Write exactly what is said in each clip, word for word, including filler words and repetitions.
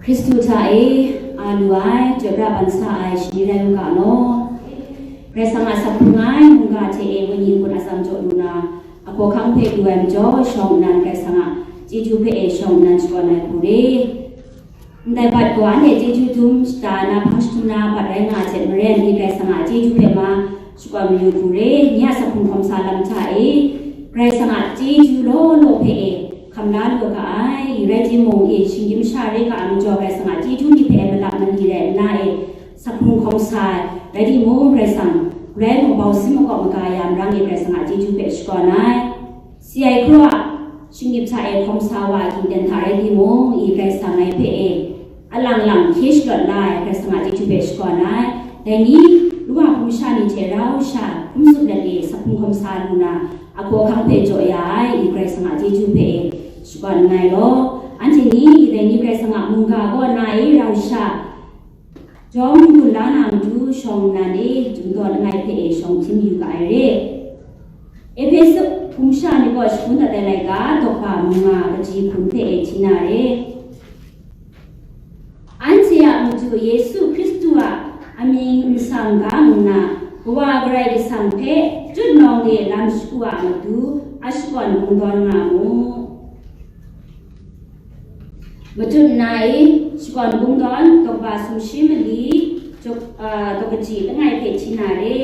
Hkristu hta e a lu ai, chyoi pra ban sa ai shani rai u ga law. Karai Kasang a saphung ai mungga hte e wenyi n-gun atsam jaw lu na, ahkawhkang hpe lu ai majaw, shawng nnan Karai Kasang a chyeju hpe e shawng nnan shakawn ai hku re. Ndai bat gaw anhte chyeju dum shada na hpang jahtum na bat rai nga ai hte maren, Karai Kasang a chyeju hpe ma shakawn mayu hku re. Nye a saphung hkawm sa lam hta e, Karai Kasang a chyeju law law hpe e hkam la lu ga ai, rai timung, e shinggyim masha re ga ai majaw, Karai Kasang a chyeju ni hpe e malap mali rai nna e saphung hkawm sa ai, rai timung, Karai Kasang rai mung bau sim makawp maga ya marang e, Karai Kasang a chyeju hpe shakawn ai. Si ai hkra, shinggyim hta e hkawm sa wa, ging dan hta rai timung, i Karai Kasang ngai hpe e alang lang hkye shalawt la ai Karai Kasang a chyeju hpe shakawn ai. Dai ni, luma hpung sha ni hte rau sha hkrum tsup let e saphung hkawm sa lu na, ahkawhkang hpe jaw ya ai, i Karai Kasang a chyeju hpe e shakawn nngai law. Anhte ni, dai ni Karai Kasang a mungga kaw na e rau sha, jawm n-gun la na matu shawng nnan e, Chyum daw langai hpe e shawng htim yu ga ai re. Ehpesu hpung sha ni gaw shagun dat ai laika, dawkba manga kaji hpun hpe e hti na re. Anhte a Madu Yesu Hkristu a amying nsang ga nna, Kawa Karai Kasang hpe tutnawng e lam shagu a matu a shakawn kungdawn nga mu. Matut nna i, shakawn kungdawn, dawkba sumshi mali, dawk-, a, dawk kaji langai hpe hti na re.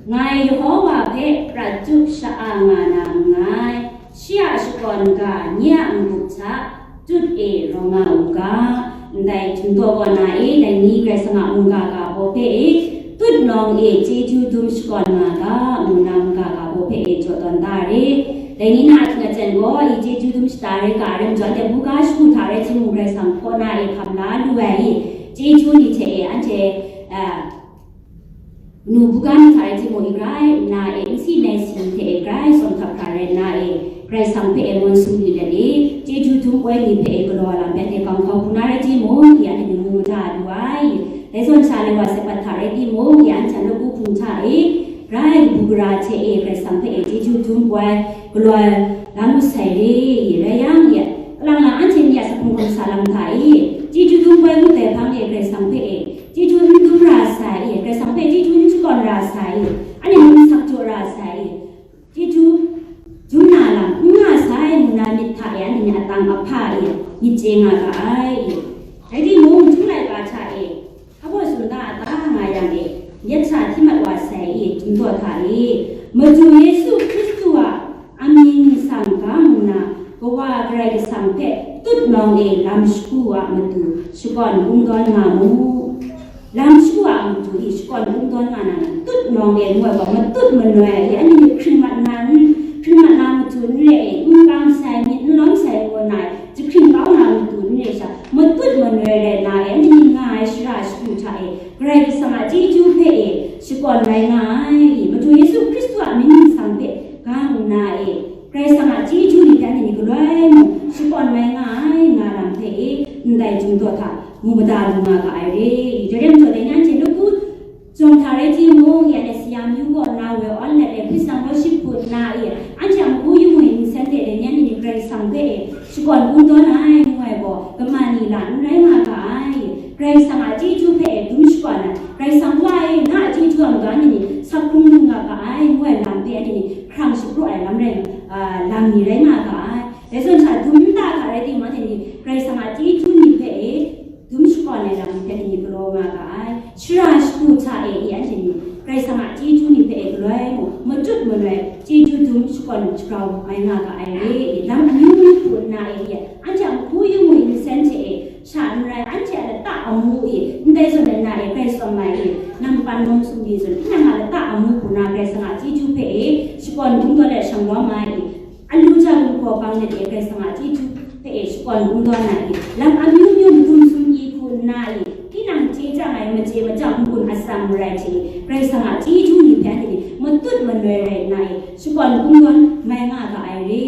Ngai Yehowa hpe prat tup sha-a nga na nngai, shi a shakawn ga nye a n-gup hta tut e rawng nga u ga, ndai Chyum daw kaw na e, dai ni Karai Kasang a mungga ga baw hpe e, tutnawng e chyeju dum shakawn nga ga, ngu na mungga ga baw hpe e jaw tawn da re. Dai ni na a hkying aten gaw, i chyeju dum shada rai ga ai rai majaw, anhte buga shagu hta rai timung, Karai Kasang kaw na e hkam la lu ai i, chyeju ni hte e anhte, a, nu buga ni hta rai timung, i grai nna e, nsi nai si ni hte e grai tsawm hkap hkra rai nna e, Karai Kasang hpe e mawn sumri let e, chyeju dum poi ni hpe e galaw lam hpe anhte kang hkau hku na rai timung, i anhte myit mu mada lu ai. Dai zawn sha, lai wa sai pat hta rai timung, i anhte a nawku hpung hta e, grai kabu gara hte e, Karai Kasang hpe e chyeju dum poi galaw la mu sai re, i rai yang, i kalang lang anhte ni a saphung hkawm sa lam hta e, chyeju dum poi ngut ai hpang e, Karai Kasang hpe e chyeju n dum ra sai, i Karai Kasang hpe chyeju n shakawn ra sai, i anhte myit sak jaw ra sai, i chyeju dum na lam n nga sai, ngu na myit hta e anhte ni a tang ahpa e myit chye nga ga ai. Rai timung, htung laika hta e, hpa baw sumda a ta nga yang e, myit hta hti mat wa sai i, Chyum daw hta e, Madu Yesu Hkristu a amying nsang ga mu na, Kawa Karai Kasang hpe tutnawng e lam shagu a matu shakawn kungdawn nga mu. Lam shagu a matu i shakawn kungdawn nga na, tutnawng e ngu ai gaw, matut manoi, i anhte ni hkring mat na, hkring mat na matu n re, n kam sai, myit n lawm sai ngu na, jahkring kau na matu n re sha, matut manoi rai na e, anhte ni nga ai shara shagu hta e, Karai Kasang a chyeju hpe e shakawn mai nga ai, i Madu Yesu Hkristu a mying nsang hpe ga nna e, Karai Kasang a chyeju ni hpe anhte ni galoi mung shakawn mai nga ai, nga lam hpe e, ndai Chyum daw hta mu mada lu nga ga ai re. Dai rai majaw, dai ni anhte nawku jawng hta rai timung, ya le sayam yu kaw nna woi awn let e, Hkristu worship hku nna e, anhte a matu yu mu yu nsen hte dai ni anhte ni Karai Kasang hpe e shakawn kungdawn ai, ngu ai gaw, kama ni la n rai nga ga ai. Karai Kasang a chyeju hpe e dum shakawn ai, Karai Kasang Wa e, na a chyeju a matu anhte ni sak hkrung lu nga ga ai, ngu ai lam hpe anhte ni hkrang shapraw ai lam rai, a, lam ni rai nga ga ai. Dai zawn sha, dum nta hta rai timung, anhte ni Karai Kasang a chyeju ni hpe e dum shakawn ai lam ni hpe anhte ni galaw nga ga ai. Shara shagu hta e i anhte ni Karai Kasang a chyeju ni hpe e galoi mung, matut manoi chyeju dum shakawn shagrau mai nga ga ai re. Lam amyu myu hku nna e, anhte a mahku yu mu yu nsen hte e, sha n rai, anhte a lata amu e, ndai zawn ai na e, Karai tsawm ai e, nam pan mawng sumri zawn, tinang a lata amu hku na Karai Kasang a chyeju hpe e shakawn kungdawn let shang lawm ai e, alu ja gun hkaw bang let e, Karai Kasang a chyeju hpe e shakawn kungdawn ai e, lam amyu myu madum sumri hku nna e, tinang chye chyang ai machye machyang n-gun atsam marai hte e, Karai Kasang a chyeju ni hpe anhte ni matut manoi rai nna e, shakawn kungdawn mai nga ga ai re.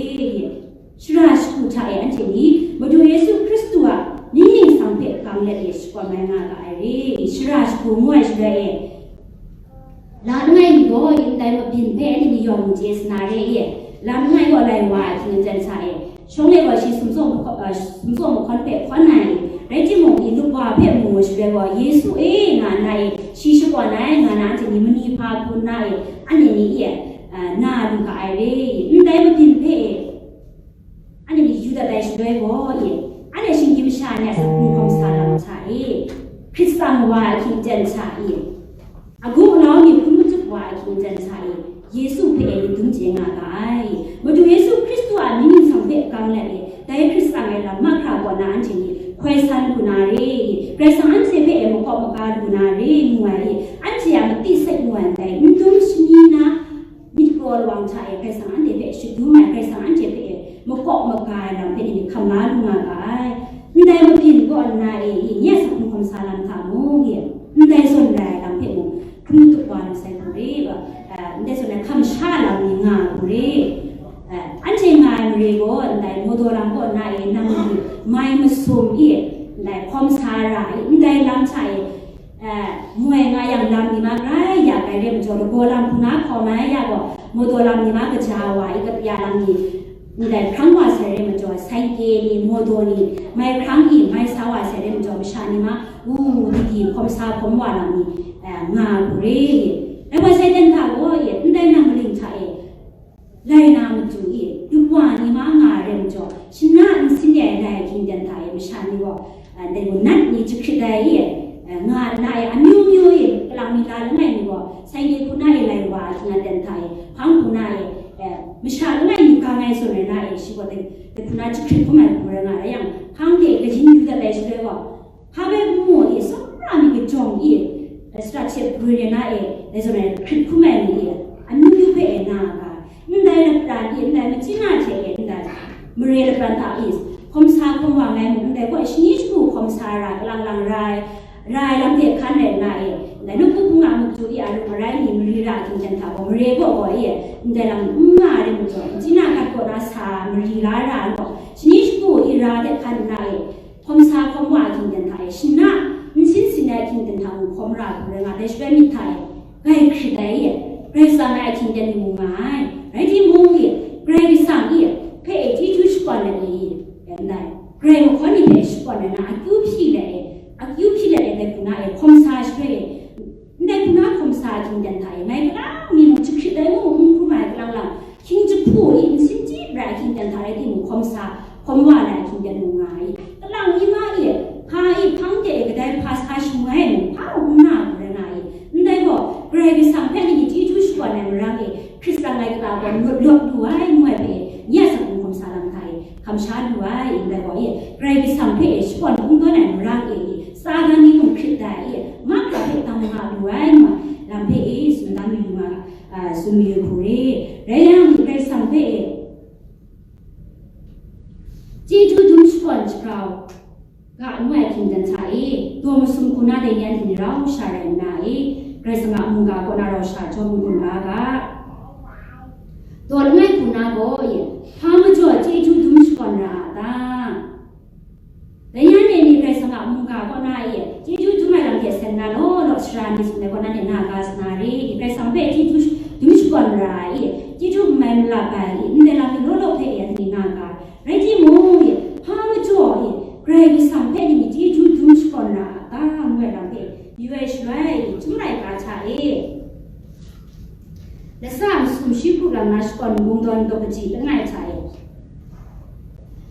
Shara shagu hta e anhte ni Madu Yesu Hkristu a mying ningsang hpe gang let e shakawn mai nga ga ai re. Shara shagu ngu ai shaloi e, la langai mi gaw ndai mabyin hpe anhte ni yawng chye sa na re e. La langai gaw lai wa ai hkying aten sa e, Shawng e gaw shi sumsawng mahkaw-, a, sumsawng mahkawn hpe hkawn ai, rai timung, i lup wa hpe mu shaloi gaw, "Yesu e," nga nna e, shi shakawn ai, nga na anhte ni mani hpa hku nna e, anhte ni e, a, na lu ga ai re. Ndai mabyin hpe e, anhte ni yu dat ai shaloi gaw e, anhte shinggyim masha ni a sakhkrung hkawm sa lam hta e, Hkrit tsang wa a hkying ten hta e, agu alau ni hkun matup wa a hkying ten hta e, Yesu hpe e myit dum chye nga ga ai. Madu Yesu Hkristu a mying ningsang hpe gang let e, dai hkrit tsang ai lam mahkra kaw na anhte ni hkoi san lu na re, Karai Kasang anhte hpe e makawp maga lu na re, ngu ai e, anhte a mati sek mu ai ndai n dum shani na myit kraw lawang hta e, Karai Kasang anhte hpe shadum ai, Karai Kasang anhte hpe e makawp maga ai lam hpe ni hkam la lu nga ga ai. Ndai mabyin kaw nna e, i, nye a sakhkrung hkawm sa lam hta mung e, ndai zawn rai ai lam hpe mung, hkrum tup wa lu sai hku re, wa, eh, ndai zawn ai hkam sha lam ni nga hku re. Eh, anhte nga ai mare gaw, ndai mawdaw lam kaw nna e, nang ni mai masum e, ndai hkawm sa ra e, ndai lam hta e, eh, moi nga yang lam ni ma grai ya ai re majaw, lagaw lam hpung na hkawm ai ya gaw, mawdaw lam ni ma kaja wa e, kap ya lam ni, ndai hkrang wa sai re majaw, saike ni, mawdaw ni, mai hkrang ni, mai sa wa sai re majaw, masha ni ma, u, didi, hkawm sa hkawm wa lam ni, eh, nga hku re. Rai wa sai dan hta gaw e, ndai nang maling hta e, lai na matu e, lup wa ni ma nga ai re majaw, shana nsin ai lai hkying ten hta e, masha ni gaw, a, dai gaw nat ni jahkrit ai e, a, nga nna e, amyu myu e, kalang mi la langai ni gaw, saike hku na e lai wa ai hkying ten hta e, hpang hku na e, e, masha langai ni gang ai zawn rai na e, shi gaw dai, dai hku na jahkrit hkrum ai hku rai nga rai yang, hpang de kayin yu dat ai shaloi gaw, hpa bai nmu e, tsawra mi kajawng e, sara hte bwi rai na e, dai zawn rai hkrit hkrum ai ni e, amyu myu hpe e na ga, ndai lapran e, ndai machyin na hte e, ndai mare lapran hta e, hkawm sa hkawm wa ngai mung, ndai gaw shani shagu hkawm sa ra, kalang lang rai, rai lam hte hkan rai nna e, ndai nawku hpung a matu e, a ru marai ni mari ra hkying ten hta gaw, mare gaw gaw e, ndai lam n nga ai re majaw, machyin na gat kaw na sa mari la ra ai gaw, shani shagu e ra hte hkan nna e, hkawm sa hkawm wa a hkying ten hta e, shana nsin sin ai hkying ten hta mung hkawm ra hku rai nga, dai shaloi myit hta e, grai hkrit ai e, grai tsang ai a hkying ten ni mu nga ai. Rai timung e, Karai Kasang e, hpe e chyeju shakawn ai e, e ndai, grai mahkawn ni hpe shakawn ai na, akyu hpyi let e, akyu hpyi let e, dai hku na e, hkawm sa shaloi e, ndai hku na hkawm sa a hkying ten hta e, mai kalang mi mung jahkrit ai mung n hkrum ai kalang lang, hkying jahku e, nsin chyip rai a hkying ten hta rai timung, hkawm sa, hkawm wa ai hkying ten mung nga ai. Kalang mi ma e, hpa e, hpang de e, kadai hpa sa shangai ai mung, hpa mung n na ai rai nga ai. Ndai gaw, Karai Kasang hpe anhte ni chyeju shakawn ai marang e, Hkrit tsang ai kata gaw lawt lawt lu ai, ngu ai hpe, nye a sakhkrung hkawm sa lam hta e, hkam sha lu ai, ndai gaw e, Karai Kasang hpe e, shakawn kungdawn ai marang e, Satan ni mung hkrit dai e, mahkra hpe tang nga lu ai, ngu ai lam hpe e, tsun dan lu nga, a, tsun mayu hku re. Rai yang, Karai Kasang hpe e, chyeju dum shakawn shagrau ga ngu ai hkying ten hta e, daw masum hku na dai ni anhte ni rau sha rai nna e, Karai Kasang a mungga kaw na rau sha jawm lu na ga. Daw langai hku na gaw e, hpa majaw chyeju dum shakawn ra a ta? Dai ni anhte ni Karai Kasang a mungga kaw na e, chyeju dum ai lam hte seng na law law sara ni tsun ai kaw na hte na ga sa na re? Karai Kasang hpe chyeju dum shakawn ra ai e, chyeju n mai malap ai e, ndai lam ni law law hpe e, anhte ni na ga. Rai timung, hpa majaw e, Karai Kasang hpe ni chyeju dum shakawn ra a ta, ngu ai lam hpe, yu ai shaloi, Chyum laika hta e, lasa masum shi hku lam na shakawn kungdawn daw kaji langai hta e,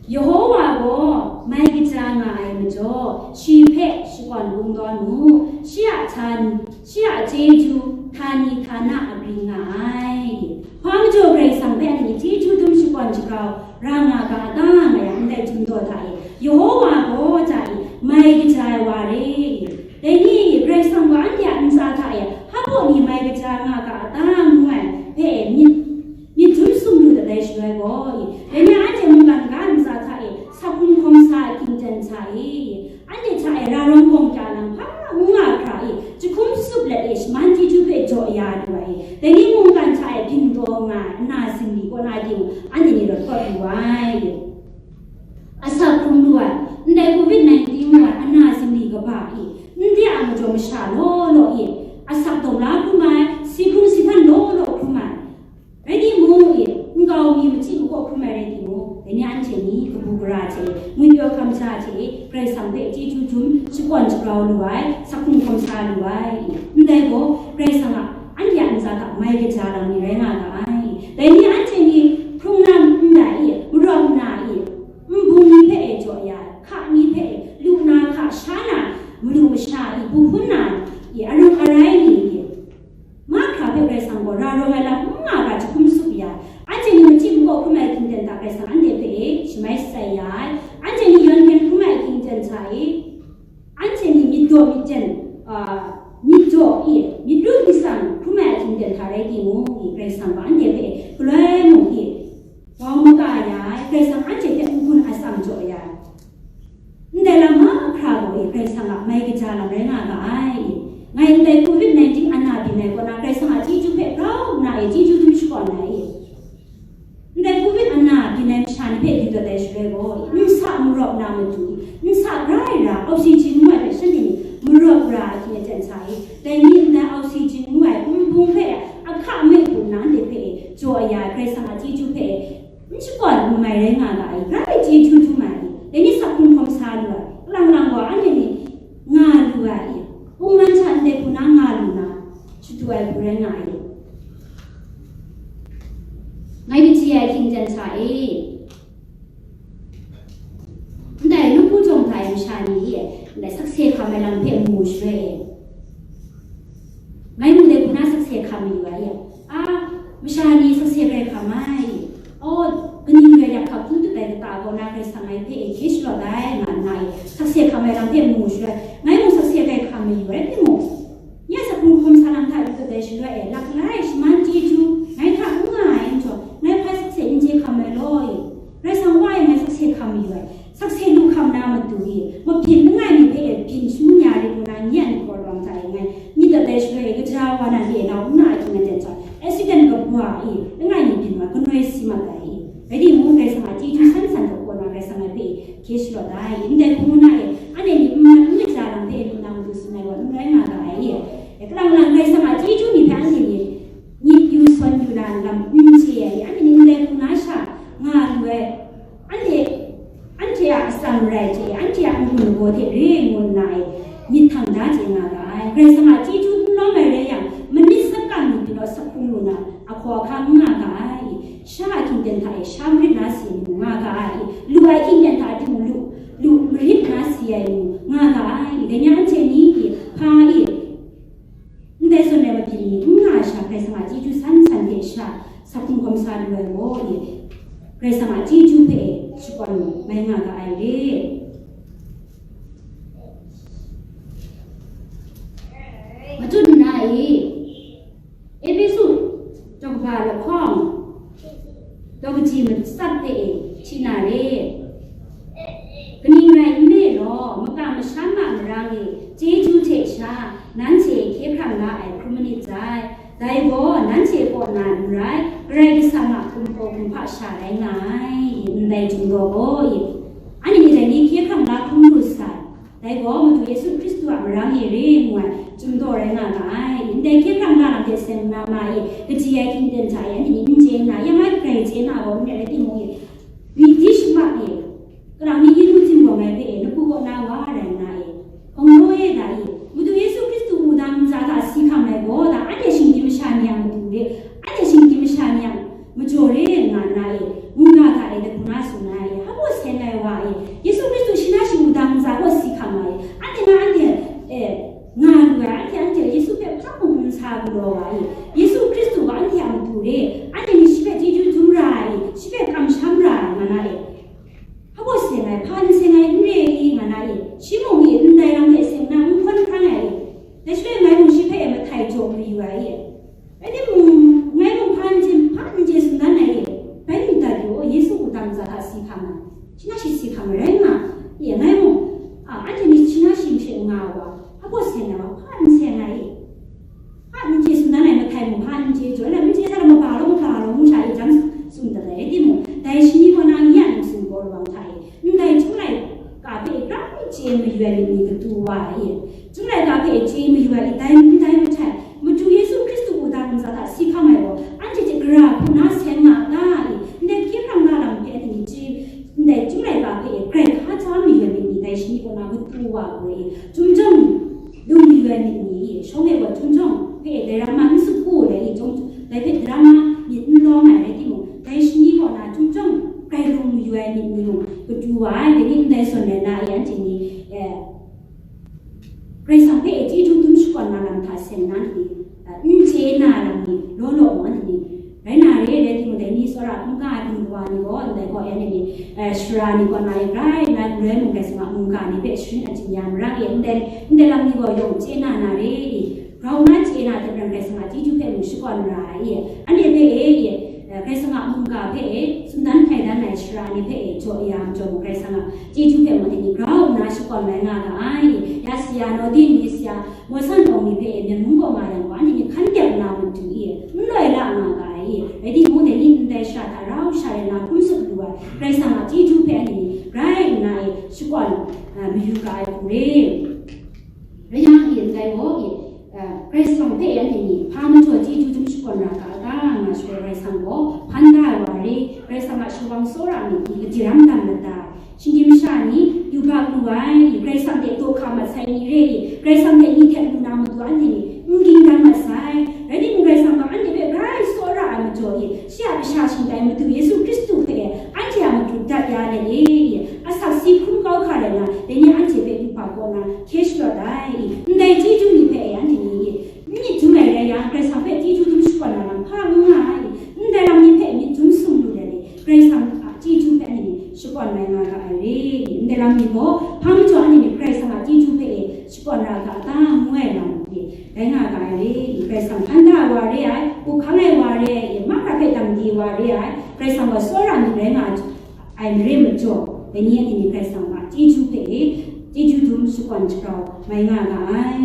Yehowa gaw mai kaja nga ai majaw, shi hpe shakawn kungdawn mu, shi a htan, shi a chyeju, htani htana agri nga ai. Hpa majaw Karai Kasang hpe anhte chyeju dum shakawn shagrau ra nga ga a ta, nga yang, ndai Chyum daw hta e, Yehowa gaw hta e, mai kaja ai wa re. Dai ni, Karai Kasang gaw anhte a ntsa hta e, hpa baw ni mai kaja nga ga a ta, ngu ai hpe myit, myit dum sum lu dat ai shaloi gaw, dai ni anhte mungkan ga ntsa hta e, sakhkrung hkawm sa a hkying ten hta e, anhte hta e, ra rawng gawng kya lang hpa n nga hkra e, jahkum sup let e, shaman chyeju hpe jaw ya lu ai, dai ni mungkan hta e, byin taw nga ai, ana zingri kaw na ting, anhte ni rawt kawt lu ai. Asak hkrum lu ai, ndai covid nineteen ngu ai ana zingri kaba e, ndai a majaw masha law law e, asak dawng la hkrum ai, si hkrum si hpan law law hkrum ai. Rai timung e, nkau Tau mi machyi makaw hkrum ai rai timung, dai ni anhte ni kabu gara hte, ngwipyaw hkam ja hte, Karai Kasang hpe chyeju dum shakawn shagrau lu ai, sakhung hkawm sa lu ai. Ndai gaw, Karai Kasang a anhte a ntsa hta mai kaja lam ni rai nga ga ai. Dai ni anhte ni hkrung na nna i, marawt nna i, nbung ni hpe e jaw ya, hka ni hpe e lu na hka sha na, malu masha i, bu hpun na i, arung arai ni i, mahkra hpe Karai Kasang gaw ra rawng ai lam n nga ga jahkum tsup ya, anhte ni machyi makaw hkrum ai hkying ten hta Karai Kasang anhte hpe e shamai shatsai ya ai, anhte ni yawn hkyen hkrum ai hkying ten hta e, anhte ni myit daw myit jen, a, myit daw i, myit ru myit tsang hkrum ai hkying ten hta rai timung i, Karai Kasang gaw anhte hpe e galoi mung i, wau maka ya ai, Karai Kasang anhte hpe n-gun atsam jaw ya ai. Ndai lam mahkra gaw e Karai Kasang a mai kaja lam rai nga ga ai. Ngai ndai covid nineteen ana byin ai kaw na Karai Kasang a chyeju hpe grau nna e chyeju dum shakawn ai. Ndai covid ana byin ai masha ni hpe yu dat ai shaloi gaw, nsa marawp na matu, nsa grai ra, oxygen ngu ai hpe shanhte ni marawp ra ai hkying aten sa i, dai ni ndai oxygen ngu ai nbung hpe ahka me hku nna ndai hpe e jaw aya ai Karai Kasang a chyeju hpe e, n shakawn n mai rai nga ga ai, grai chyeju dum ai, dai ni sakhung hkawm sa lu ai, kalang lang gaw anhte ni nga lu ai, wungman hta ndai hku na nga lu na, shadu ai hku rai nga ai. Ngai kaji ai hkying ten hta e, ndai nawku jawng hta e masha ni e, ndai sakse hkam ai lam hpe mu shaloi e, ngai mung dai hku na sakse hkam mayu ai e, a, masha ni sakse grai hkam ai, aw, kaning rai yak hkap hpung dut ai kata kaw na Karai Kasang ngai hpe e hkye shalawt ai nga nna e, sakse hkam ai lam hpe mu shaloi, ngai mung sakse grai hkam mayu ai timung, ya sakhung hkawm sa lam hta yu dat ai shaloi e, laklai shaman chyeju ngai hta n nga ai nhtawm, ngai hpa sakse n chye hkam ai law e, Karai Kasang wa e ngai sakse hkam mayu ai, sakse lu hkam na matu e, mabyin langai mi hpe e byin shangun ya rit ngu na nye a myit hkawr rawng hta e ngai myit dat ai shaloi e, kaja wa na re nau nna a hkying aten hta accident kabwa e, langai mi byin wa kanoi si mat ai e, rai timung, Karai Kasang a chyeju san san hkawk kaw na Karai Kasang ngai hpe e hkye shalawt ai, ndai hku na e, anhte ni n mat n kaja lam hpe e myit na matu tsun ai wa n rai nga ga ai e, kalang lang Karai Kasang a chyeju ni hpe anhte ni myit yu sawn yu na lam n chye ai e, anhte ni ndai hku na sha nga lu ai, anhte, anhte a atsam rai hte, anhte a n-gun lagaw hte re ngu nna e, myit hkang da chye nga ga ai. Karai Kasang a chyeju n lawm ai rai yang, manit sakang ni pyi naw sakhung lu na, ahkaw ahkang n nga ga ai. Sha a hkying ten hta e sha marit na si ai ni mung nga ga ai, lu ai hkying ten hta e timung lu, lu marit na si ai ni mung nga ga ai. Dai ni anhte ni hpa e, ndai zawn ai mabyin ni n nga ai sha, Karai Kasang a chyeju san san hte sha, sakhung hkawm sa lu ai gaw e, Karai Kasang a chyeju hpe shakawn mai nga ga ai re. Matut nna e, Epesu daw kaba lahkawng, daw kaji matsat hpe e hti na re. Kaning rai nme law, makam masham a marang e chyeju hte sha nanhte hkye hkrang la ai hkrum manit sai. Dai gaw nanhte kaw na n rai, Karai Kasang a kumhpaw kumhpa sha rai nga ai, ndai Chyum daw gaw e. Anhte ni dai ni hkye hkrang la hkrum lu sai. Dai gaw Madu Yesu Hkristu a marang e re ngu ai Chyum daw rai nga ga ai. Ndai hkye hkrang la lam hte seng na ma e, kaji ai hkying ten hta e, anhte ni n chye nna, ya mai grai chye na gaw n rai, rai timung e, myit di shamak e, kalang mi yin lu tim gaw ngai hpe e, nawku kaw na wa rai nna e, hkawng law e da e, Madu Yesu Hkristu wudang ntsa hta si hkam ai gaw da, anhte shinggyim masha ni a matu re, anhte shinggyim masha ni a majaw re nga nna e, mungga hta e dai hku na tsun ai, hpa baw seng ai wa e, Yesu Hkristu shi na shi wudang ntsa kaw si hkam ai, anhte na anhte, e, nga lu ai, anhte, anhte Yesu hpe hpa mung n sa galaw wa e, Yesu Hkristu gaw anhte a matu re, anhte ni shi hpe chyeju dum ra ai, shi hpe kamsham ra ai, nga na e, hpa baw seng ai, hpa n seng ai n re i, nga na e, shi mung e ndai lam hte seng na n hkawn hkrang ai e, dai shaloi ngai mung shi hpe e mahtai jaw mayu ai e, rai timung, ngai mung hpa n chye, hpa n chye tsun dan ai e, bai myit dat yu, Yesu wudang ntsa hta si hkam ai, shi na shi si hkam ai rai nga, e, ngai mung, a, anhte ni shi na shi hte nga wa, hpa baw seng ai wa, hpa n seng ai e, hpa n chye tsun dan ai mahtai mung, hpa n chye jaw, n chye sa, maba law, maba law, ngu sha e, jan tsun dat ai, rai timung, dai shi ni kaw na nye a myit sin gaw rawang hta e, ndai Chyum laika hpe e, grai chye mayu ai myit ni katu wa ai e, Chyum laika hpe e chye mayu ai e, dai, ndai mahtai, Madu Yesu Hkristu wudang ntsa hta si hkam ai gaw, anhte hte gara hku na seng nga ta e, Pu wa gaw e, chyum jawng lung mayu ai myit ni e, shawng e gaw chyum jawng hpe dai ram ma n sapu ai e, chyum, dai hpe dai ram ma myit n lawm ai rai timung, dai shani kaw na chyum jawng grai lung mayu ai myit ni mung, katu wa ai, dai ni ndai zawn rai na e, anhte ni, eh, Karai Kasang hpe e chyeju dum shakawn na lam hta seng na ni, eh, n chye na lam ni, law law mung anhte ni, rai na re, rai timung, dai ni tsawra hkungga ai hpung wa ni gaw, ndai gaw, anhte ni, eh, sara ni kaw na e grai nna, galoi mung Karai Kasang a mungga ni hpe sharin achyin ya mara e, ndai, ndai lam ni gaw yawng chye na na re i, grau na chye na hte maren Karai Kasang a chyeju hpe mung shakawn ra ai e, anhte hpe e, e, eh, Karai Kasang a mungga hpe e, sumdan hpai dan ai sara ni hpe e, jaw ya majaw mung Karai Kasang a chyeju hpe mung anhte ni grau nna shakawn mai nga ga ai e, ya si ya, Nawdi ni si ya, Mawsan awng ni hpe e, Myen mung kaw nga yang gaw, anhte ni hkan dep nna matu i, n loi la nga ga ai, rai timung, dai ni ndai sha hta rau sha rai nna hkrum sut lu ai, Karai Kasang a chyeju hpe anhte ni grai nna e, shakawn, a, mayu ga ai hku re. Rai yang e, ndai gaw e, a, Karai Kasang hpe anhte ni hpa majaw chyeju dum shakawn ra ga ai ta nga shaloi, Karai Kasang gaw hpan da ai wa re, Karai Kasang a shawang tsawra myit ni kaji ram dam mat ta, Shinggyim masha ni yubak lu ai, Karai Kasang hte daw hka mat sai ni re i, Karai Kasang hte ni hte lu na matu anhte ni n ging dan mat sai. Rai timung, Karai Kasang gaw anhte hpe grai tsawra ai majaw i, shi a Kasha shingtai Madu Yesu Hkristu hpe anhte a matu dat ya let e i, asak si hkrum kau hkra let na, dai ni anhte hpe yubak kaw na hkye shalawt ai i, ndai chyeju ni hpe e anhte ni i, myit jum ai rai yang, Karai Kasang hpe chyeju dum shakawn na lam hpa n nga ai i, ndai lam ni hpe myit jum sung lu let e, Karai Kasang a chyeju hpe anhte ni shakawn mai nga ga ai re. Ndai lam ni gaw, hpa majaw anhte ni Karai Kasang a chyeju hpe e shakawn ra ga ta ngu ai lam ni rai nga ga ai re. Karai Kasang hkan da ai wa re ai, up hkang ai wa re ai, mahkra hpe dam di wa re ai, Karai Kasang gaw tsawra myit rai nga ai mare majaw, dai ni anhte ni Karai Kasang a chyeju hpe e chyeju dum shakawn shagrau mai nga ga ai.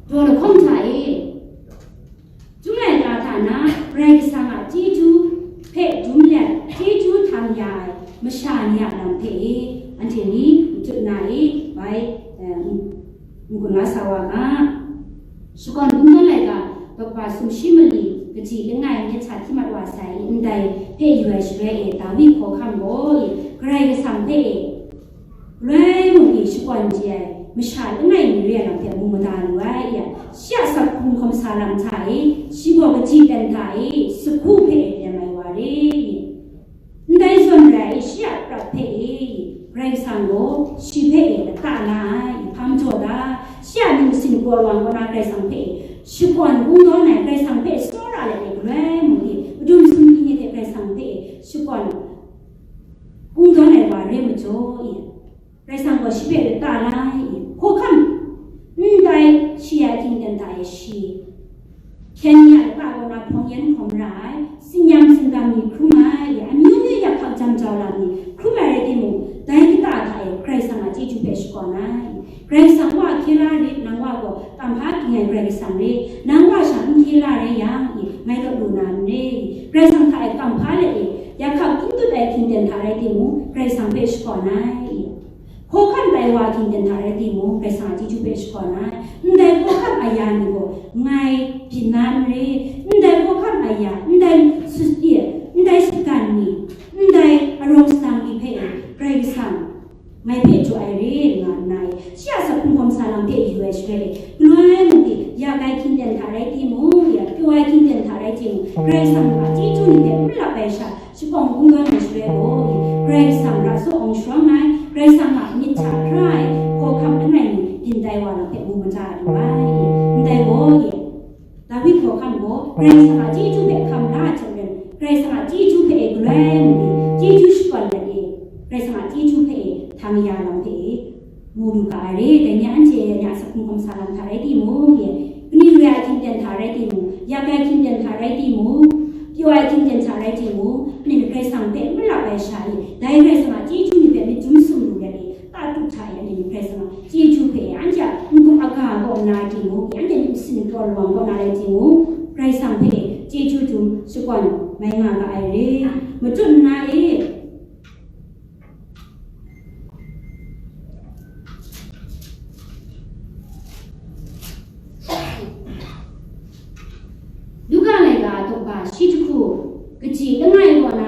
Daw lahkawng hta e, Chyum laika hta na Karai Kasang a chyeju hpe dum let, chyeju htang ya ai masha ni a lam hpe e, anhte ni matut na e, bai, eh, n-, n-gun la sa wa ga. Shakawn Kungdawn laika, daw hpa sumshi mali, kaji langai myit hta hti mat wa sai, ndai hpe yu ai shaloi e, Dawi hkawhkam gaw e, Karai Kasang hpe e, Galoi mung e shakawn chye ai masha langai mi re ai lam hpe mu mada lu ai, ya, shi a asak hkrung hkawm sa lam hta e, shi gaw kaji ten hta e, sagu hpe e lem ai wa re, ndai zawn rai ai, shi a prat hpe e, Karai Kasang gaw shi hpe e lata la ai, hpa majaw da, shi a myit masin kraw lawang kaw na Karai Kasang hpe e shakawn kungdawn ai, Karai Kasang hpe tsawra let e galoi mung e, madum sumsing ni hte Karai Kasang hpe e shakawn kungdawn ai wa re majaw e, Karai Kasang gaw shi hpe lata la ai, hkawhkam ndai shi a hkying ten hta e shi, hkyen ni a lata kaw na hpawng yan hkawm ra ai, tsin-yam tsindam ni hkrum ai, amyu myu yak hkak jam jau lam ni hkrum ai rai timung, dai kata hta e Karai Kasang a chyeju hpe shakawn ai. Karai Kasang wa hkye la rit, nang wa gaw kamhpa ging ai Karai Kasang re, nang wa sha n hkye la rai yang, ngai kaw lu na n re. Karai Kasang hta e kamhpa let e, yak hkak n dut ai hkying ten hta rai timung, Karai Kasang hpe shakawn ai. Hkawhkam tai wa hkying ten hta rai timung, Karai Kasang a chyeju hpe shakawn ai. Ndai hkawhkam aya ni gaw ngai byin na n re, ndai hkawhkam aya, ndai su-, ndai shatan ni, ndai arawng sadang ni hpe Karai Kasang ngai hpe jaw ai re nga nna e, shi a asak hkrung hkawm sa lam hpe yu ai shaloi e, galoi mung e, yak ai hkying ten hta rai timung, ya, pyaw ai hkying ten hta rai timung, Karai Kasang a chyeju ni hpe n malap ai sha, shakawn kungdawn ai shaloi gaw, Karai Kasang ra tsaw awng sharawng ai, Karai Kasang a myit hta hkra ai, hkawhkam langai mi, byin tai wa lam hpe mu mada lu ai. Ndai gaw, Dawi hkawhkam gaw, Karai Kasang a chyeju hpe hkam la ai hte maren, Karai Kasang a chyeju hpe e galoi mung e, chyeju shakawn let e, Karai Kasang a chyeju hpe e htang ya lam hpe e, mu lu ga ai re, dai ni anhte ni a asak hkrung hkawm sa lam hta rai timung e, kani re ai hkying ten hta rai timung, yak ai hkying ten hta rai timung, pyaw ai hkying ten hta rai timung, anhte ni Karai Kasang hpe n malap ai sha e, dai Karai Kasang a chyeju ni hpe myit jum sung lu let e, ta tu hta e, anhte ni Karai Kasang a chyeju hpe e, anhte a n-gup aga kaw nna timung, anhte ni nsin kraw lawang kaw na rai timung, Karai Kasang hpe e chyeju dum shakawn mai nga ga ai re. Matut nna e, Luka laika a daw hpa shi jahku, kaji langai kaw na,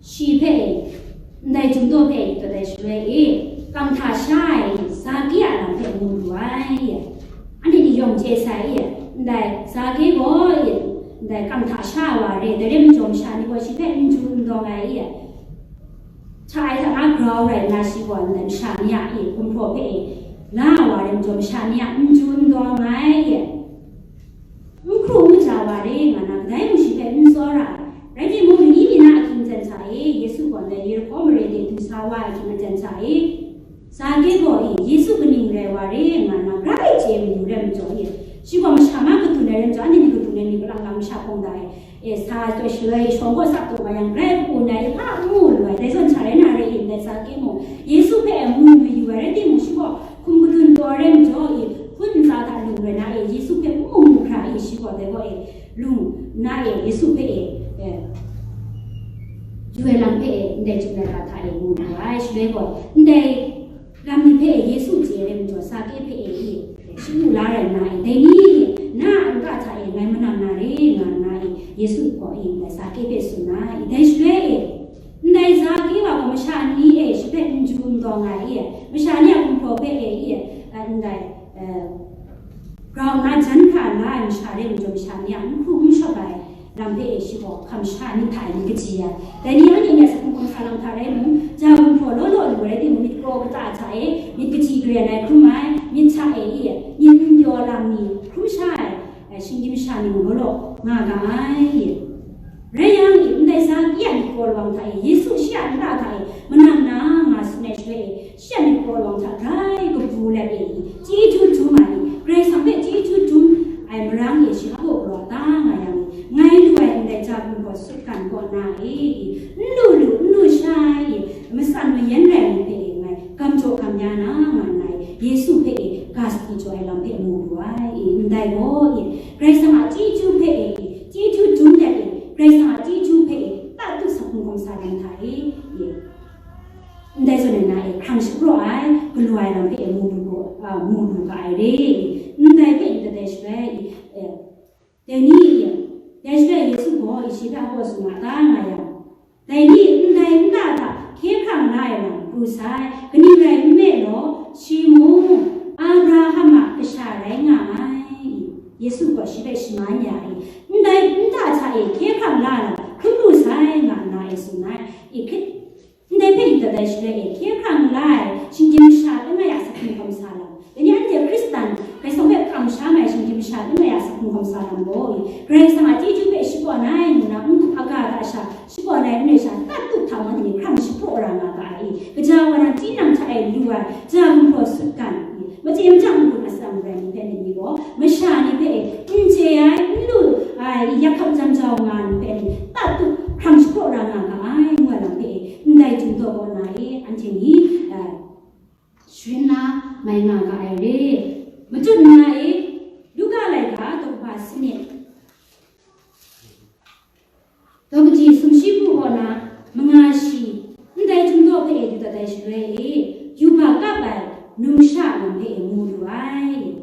shi hpe e, ndai Chyum daw hpe e, dawt ai shaloi, wa re, dai rai majaw masha ni gaw shi hpe n ju n dawng ai e. Hta ai hta na grau rai nna shi gaw ndai masha ni a e gumhpraw hpe e la wa rai majaw masha ni a n ju n dawng ai e. N hkru n kaja wa re nga na kadai mung shi hpe n tsawra ai. Rai timung, ni mi na ahkying jan hta e Yesu gaw ndai Yerihko mare de du sa wa ai ahkying jan hta e, Zake gaw e Yesu kaning rai wa re nga na grai chye mayu rai majaw e, shi gaw masha ma kadun ai rai majaw, anhte ni kadun ai ni kalang lang masha hpawng da e, e sa taw shaloi shawng kaw sak taw nga yang grai hku na e hpa n mu lu ai, dai zawn hta rai na re e ndai Zake mung Yesu hpe mu mayu ai rai timung, shi gaw hkum kadun taw rai majaw e, hpun ntsa hta lung rai na e Yesu hpe n mu mu hkra e, shi gaw dai gaw e lung na e Yesu hpe e, e, yu ai lam hpe e ndai chyu na ga hta e mu lu ai, shaloi gaw ndai lam ni hpe e Yesu chye ai majaw Zake hpe e, e, shi mu la rai nna e, dai ni e na a nta hta e ngai manam na re nga nna e Yesu gaw e ndai Zake hpe tsun na e, dai shaloi e ndai Zake wa gaw masha ni e shi hpe n ju n dawng ai e, masha ni a gumhpraw hpe e, e, ndai, e, grau nna jan hkra la ai masha re majaw masha ni a n hkru n shawp ai lam hpe e shi gaw hkam sha ai myit hta e myit kaji ai. Dai ni anhte ni a sakhung hkawm sa lam hta rai mung, ja gumhpraw law law lu ai rai timung, myit kraw kata hta e myit kaji karen ai hkrum ai, myit hta e i, myit n pyaw lam ni hkrum sha ai, eh, shinggyim sha ni mung law law nga ga ai. Rai yang, ndai Zake a myit kraw lawang hta e, Yesu shi a nta hta e manam na nga tsun ai shaloi e, shi a myit kraw lawang hta grai kabu let e, chyeju dum ai, Karai Kasang hpe chyeju dum ai marang e shi hpa galaw da nga yang, ngai lu ai ndai ja gumhpraw sutgan kaw na e, n lu lu, n lu sha ai, matsan mayan rai ai ni hpe e ngai gam jaw gam ya na nga nna e, Yesu hpe e ga sadi jaw ai lam hpe mu lu ai, ndai gaw e, Karai Kasang a chyeju hpe e, chyeju dum let e, Karai Kasang a chyeju hpe e tatut sakhung hkawm sa lam hta e, e, ndai zawn e na e hkrang shapraw ai, galaw ai lam hpe e mu lu, a, mu lu ga ai re. Ndai hpe ndai shaloi, e, dai ni e, dai shaloi Yesu gaw shi hpe hpaw tsun a ta nga yang, dai ni ndai nta hta hkye hkrang la ai lam pru sai, kaning rai nme law, shi mung Abraham a kasha rai nga ai. Yesu gaw shi hpe shaman ya e, ndai nta hta e hkye hkrang la ai lam hkrum lu sai, nga nna e tsun ai. E, hkrit, ndai hpe yu dat ai shaloi e, hkye hkrang la ai shinggyim masha langai a sakhung hkawm sa lam, dai ni anhte Hkristan, Karai Kasang hpe kamsham ai shinggyim masha langai a sakhung hkawm sa lam gaw, Karai Kasang a chyeju hpe shapraw na ai ngu na, n-, aga hta sha shapraw na ai n rai sha, tatut hta anhte ni hkrang shapraw ra nga ga ai. Gaja wa na tinang hta e lu ai ja gumhpraw sutgan, machye machyang n-gun atsam rai ni hpe ni gaw, masha ni hpe n chye ai, n lu ai, yak hkap jam jau nga ni hpe ni tatut hkrang shapraw ra nga ga ai, ngu ai lam hpe e, ndai Jun daw kaw na e, anhte ni, a, sharin la mai nga ga ai re. Matut nna e, Luka laika daw kaba sanit, daw kaji sumshi mung kaw na manga shi, ndai Jun daw hpe e du dat ai shaloi e, yubak kap ai numsha lam hpe e mu lu ai.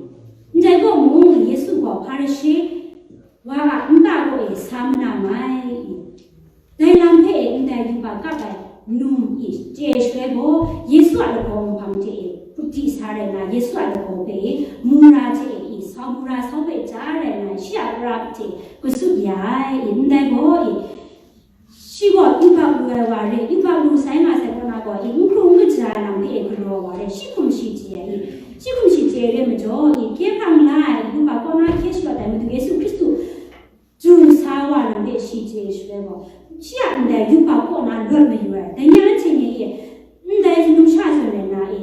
Ndai kaw mung Yesu gaw Hparishe wa a nta kaw e sa manam ai. Dai lam hpe e ndai yubak kap ai num i chye ai shaloi gaw, Yesu a lagaw nhpang hte e hput di sa rai nna, Yesu a lagaw hpe e mura hte e sau, mura sau hpe ja rai nna, shi a karap hte kasut ya ai. Ndai gaw e, shi gaw yubak lu ai wa re, yubak lu sai nga sai kaw na gaw e, n hkru n kaja ai lam hpe e galaw wa re, shi hkum shi chye ai. Shi hkum shi chye ai re majaw e, hkye hkrang la ai, yubak kaw na hkye shawt ai Madu Yesu Hkristu du sa wa lam hpe shi chye shaloi gaw, shi a ndai yubak kaw na lawt mayu ai. Dai ni anhte ni e, ndai numsha zawn rai na e,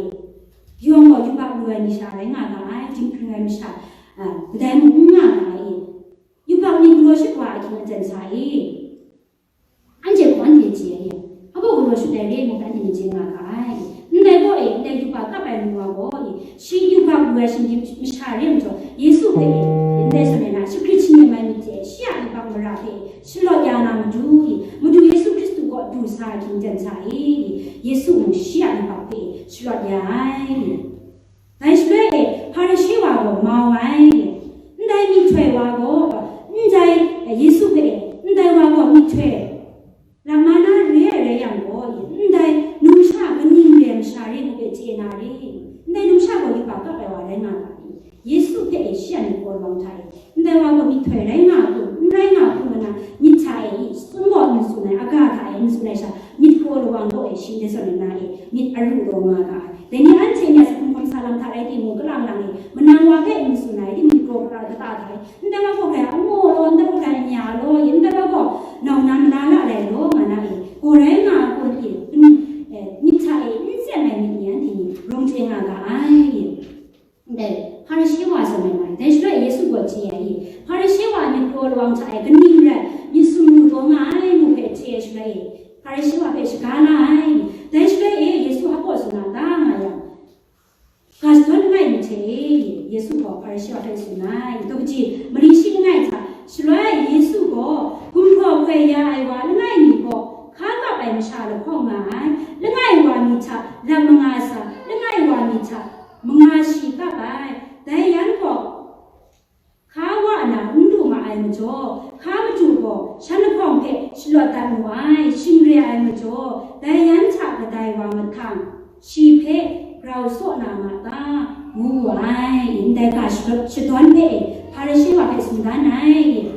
yawng gaw yubak lu ai masha rai nga ga ai, dinghpring ai masha, a, kadai mung n nga ga ai e, yubak ni galaw shut wa ahkying aten sa e, anhte gaw anhte chye ai e, hpa baw galaw shut ai re ai mung anhte ni chye nga ga ai. Ndai gaw e, ndai yubak kap ai nu wa gaw e, shi yubak lu ai shinggyim masha re ai majaw, Yesu hpe e, ndai shanhte na, shi hkrit shinggyim ai myit hte, shi a yubak mara hpe e, shalawt ya na matu e, Madu Yesu Hkristu kaw du sa ai hkying ten sa e, Yesu mung shi a yubak hpe e, shalawt ya ai. Dai shaloi e, Hparishe wa gaw mau ai. Ndai myihtoi wa gaw, ndai, e, Yesu hpe e, ndai wa gaw myihtoi lam ma na re ai rai yang gaw, ndai numsha kaning re ai masha re ngu hpe chye na re? Ndai numsha gaw yubak kap ai wa rai nga ga i? Yesu hpe e shi a myit kraw lawang hta e, ndai wa gaw myihtoi rai nga a hku, n rai nga a hku ngu na, myit hta aga hta e n tsun ai sha, myit kraw lawang gaw e shi ndai zawn nna e myit aru taw nga ga ai. Dai ni anhte ni a saphung hkawm sa lam hta rai timung, kalang lang e manang wa hpe n tsun ai, myit kraw kata kata hta e, ndai wa gaw hkrai a maw law, ndai wa hkrai a nya law, ndai wa gaw nau na mala la lai law nga na e, gaw rai nga ai gaw e, myit hta e n tsem ai myit ni anhte ni rawng chye nga ga ai. Ndai Hparishe wa zawn ai mai, dai shaloi Yesu gaw chye ai i, Hparishe wa myit kraw lawang hta e kaning rai myit sumru taw nga ai ngu hpe chye ai shaloi e, Hparishe wa hpe shaga la ai. Dai shaloi e Yesu hpa kaw tsun na ta nga yang, ga shadawn langai mi hte e Yesu gaw Hparishe wa hpe tsun ai. Daw kaji mali shi langai hta shaloi Yesu gaw gumhpraw hkoi ya ai wa langai mi gaw hka kap ai masha lahkawng nga ai, langai wa mi hta lam manga sa, langai wa mi hta manga shi kap ai. Dai yan gaw hka wa na n lu ma ai majaw, hka madu gaw shan lahkawng hpe shalawt dat mu ai, shing re ai majaw, dai yan hta kadai wa mahtang, shi hpe grau saw na ma ta, ngu wu ai. Ndai ga shadawn hpe e, Hparishe wa hpe tsun dan ai.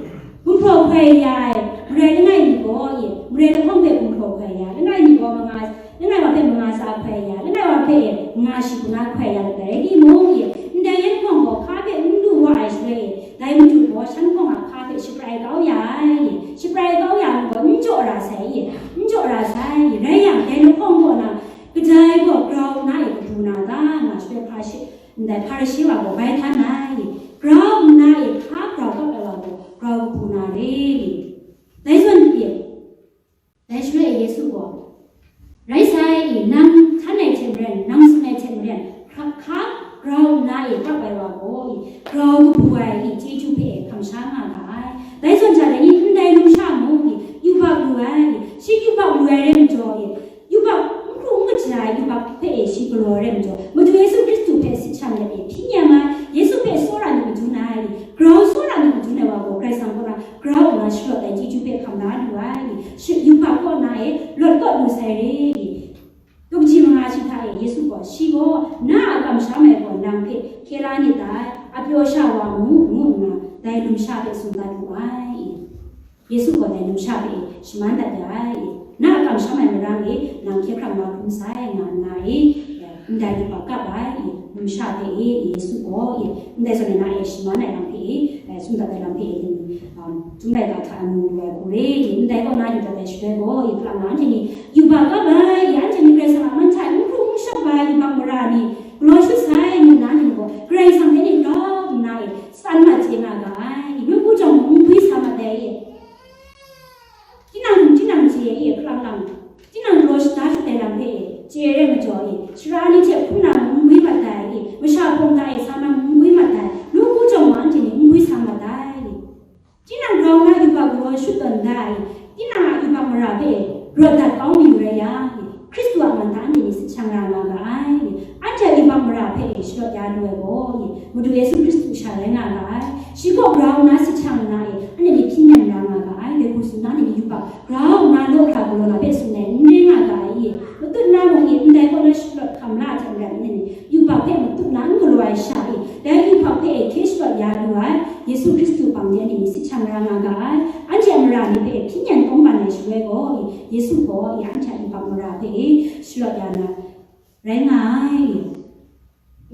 Gumhpraw hkoi ya ai, marai langai mi gaw e, marai lahkawng hpe gumhpraw hkoi ya, langai mi gaw manga, langai wa hpe manga sa hkoi ya, langai wa hpe e manga shi manga hkoi ya, rai timung e, ndai yan hkawng gaw hka hpe n lu wa ai shaloi e, dai madu gaw shan hkawng a hka hpe shaprai kau ya ai, shaprai kau ya ai gaw n jaw ra sai, n jaw ra sai, rai yang dai lahkawng kaw na kadai gaw grau nna e kabu na ta nga shaloi hpa shi, ndai Hparishe wa gaw bai htan ai, grau nna e hka grau kap ai wa gaw grau kabu na re. Dai zawn pyi, dai shaloi Yesu gaw, rai sai, nang htan ai hte maren, nang tsun ai hte maren, hka, hka grau nna e kap ai wa gaw, grau kabu ai chyeju hpe kamsham nga ga ai. Dai zawn hta dai ni ndai numsha mung, yubak lu ai, shi yubak lu ai rai majaw, yubak n hkru n kaja ai yubak hpe e shi galaw ai rai majaw, Madu Yesu Hkristu hpe sit shang let e hpyi nyam ai, Yesu hpe tsawra myit madun ai, grau tsawra myit madun ai wa gaw Karai Kasang kaw na grau nna shalawt ai chyeju hpe hkam la lu ai, shi yubak kaw na e lawt kawt lu sai re. Daw kaji manga shi hta e Yesu gaw, shi gaw, na a kamsham ai gaw nang hpe hkye la nit dai, a pyaw sha wa mu, ngu nna dai numsha hpe tsun dat wu ai. Yesu gaw dai numsha hpe shaman dat ya ai, na a kamsham ai marang e nang hkye hkrang la hkrum sai, nga nna e, ndai yubak kap ai, numsha hpe e Yesu gaw, ndai zawn e na e shaman ai lam hpe e, sum dat ai lam hpe e, um, Chyum laika hta mu lu ai hku re, ndai kaw na yu dat ai shaloi gaw, hpalang na anhte ni yubak kap ai, anhte ni Karai Kasang a man hta n hkru n shawp ai yubak mara ni galaw shut sai, ngu na ni gaw Karai Kasang hpe ni grau nna e, san mat chye nga ga ai, nawku jawng n gwi sa mat dai, tinang, tinang chye e, hpalang lang, tinang galaw shada shut ai lam hpe e, chye ai rai majaw e, sara ni hte hpunang n gwi mat ai, masha hpawng da e sa nang n gwi mat ai, nawku jawng wa anhte ni n gwi sa mat ai. Tinang grau na yubak galaw shut tawn da ai, tinang a yubak mara hpe rawt dat kau mi yu rai yang, Hkristu a man hta anhte ni sit shang ra nga ga ai. Anhte a yubak mara hpe shalawt ya lu ai gaw, Madu Yesu Hkristu sha rai nga ga ai. Shi kaw grau nna sit shang nna e, anhte ni hpyi nyam ra nga ga ai. Dai hku tsun na, anhte ni yubak grau nna law hkra galaw na hpe tsun ai, n rai nga ga ai. Matut na mung e, ndai kaw na shalawt hkam la ai hte maren, anhte ni yubak hpe matut na n galaw ai sha e, dai yubak hpe e hkye shalawt ya lu ai Yesu Hkristu hpang de anhte ni sit shang ra nga ga ai. Anhte a mara ni hpe hpyi nyan kawng ban ai shaloi gaw, Yesu gaw anhte a yubak mara hpe e shalawt ya na rai nga ai.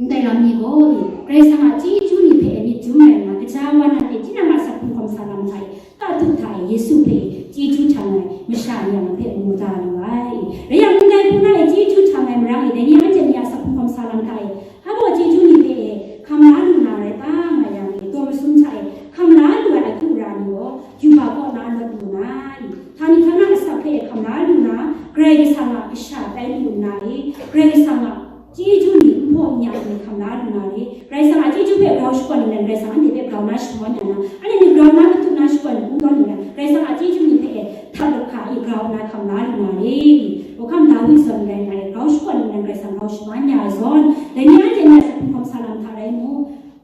Ndai lam ni gaw, Karai Kasang a chyeju ni hpe myit dum rai nna, gaja wa na hte tinang a saphung hkawm sa lam hta e, katu hta e Yesu hpe chyeju htang ai masha ni a hpe mu da lu ai. Rai yang, ndai hku na e chyeju htang ai marang e, dai ni anhte ni a saphung hkawm sa lam hta e, hpa baw chyeju ni hpe e hkam la lu na rai ta nga yang e, daw masum hta e hkam la lu ai akyu ara ni gaw, yubak kaw na lawt lu na i, htani htana asak hpe e hkam la lu na, Karai Kasang a kasha tai lu nna e, Karai Kasang a chyeju ni n hpaw n ya ai ni hkam la lu na re. Karai Kasang a chyeju hpe grau shakawn nna, Karai Kasang anhte hpe grau na sharawng ya na, anhte ni grau na matut na shakawn ni n tawn nna, Karai Kasang a chyeju ni hpe e htak lahka e grau nna hkam la lu na re. Hkawhkam Dawi zawn rai nna e grau shakawn nna, Karai Kasang grau shaman ya ai zawn, dai ni anhte ni a saphung hkawm sa lam hta rai mu,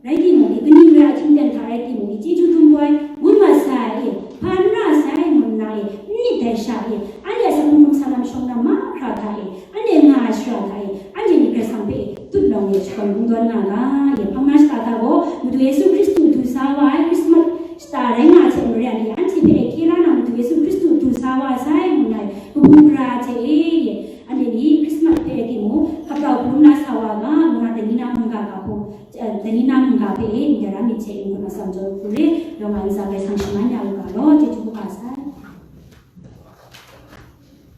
rai timung, kaning rai a htingden hta rai timung, chyeju dum ai, wun mat sai, hpa n ra sai, ngu nna e, n myit dai sha e, anhte a saphung hkawm sa lam shawng na mahkra hta e, anhte nga ai shara hta e, anhte ni Karai Kasang hpe tut nawng e shakawn kungdawn nga ga, e hpang na shata hta gaw, Madu Yesu Hkristu du sa wa ai Krismas shata rai nga ai hte maren e, anhte hpe e hkye la na Madu Yesu Hkristu du sa wa sai, ga hku, eh, dai ni na mungga hpe e ndai ra myit hte n-gun atsam jaw hku re, yawng a ntsa bai sang shaman